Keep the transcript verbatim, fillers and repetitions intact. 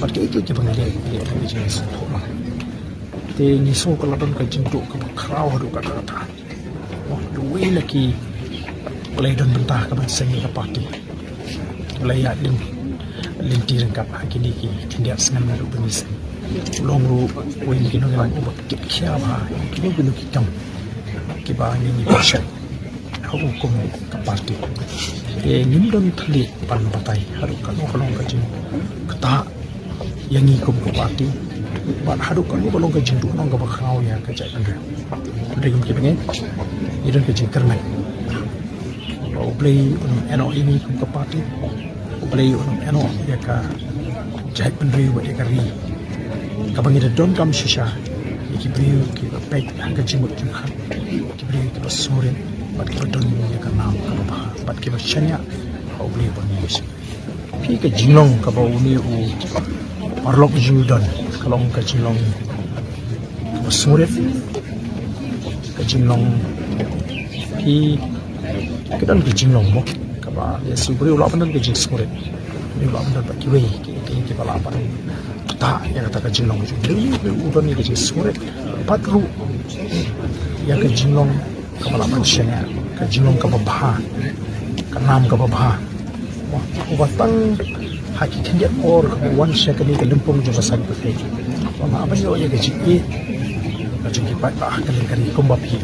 Bad kiei kiei kiba ngi leh, ngi leh tang ka jingsngewthuh lang. Te ngi sngew ka la don ka jingduh kaba khraw haduh katta katta. Mo, duwei na ki, u la ïadon bynta ha kaba seng ïa ka party. U la ïaid lynti ryngkat ha kine ki khyndiat snem naduh ba ngi seng. U long ruh uwei na ki nongïalam uba kit khia bha ïa kino kino ki kam kiba ngi, ngi pynshai ha u kum ka party. Te ngim don thylliej ban batai haduh kano kano ka jingktah ïa ngi kum ka party, bad haduh kano kano ka jingduhnong kaba khraw ïa ka jaitbynriew. Hynrei kum kiba ngeit, ngi don ka jingkyrmen ba U Blei un ym ïehnoh ïa ngi kum ka party. U Blei un ym ïehnoh ïa ka jaitbynriew bad ïa ka ri. Kaba ngi da donkam shisha ïa ki briew kiba peit ha ka jingmut jingpyrkhat, ki briew kiba sngewrit bad kiba don ïa ka nam kaba bha bad kiba shaniah ha U Blei ba ngi ïa. Phi, ka jinglong kaba une u paralok jong ngi u don ka long ka jinglong kaba sngewrit. Ka jinglong, phi, ka don ka jinglong mo kaba ïa u briew u lah ban don ka jingsngewrit. Une u lah ban don bad kiwei ki, ki, kiba lah ban ktah ïa kata ka jinglong jong u. Une u don ïa ka jingsngewrit bad ruh ïa ka jinglong kaba lah ban shaniah, ka jinglong kaba bha, ka nam kaba bha. Mo, uba tang ha ki khyndiat por kaba wan sha kane ka lympung jong ka saiñ pyrthei, ba lah ban ïoh ïa ka jingïeit ka jong ki paidbah ha ka lyngkar kumba phi.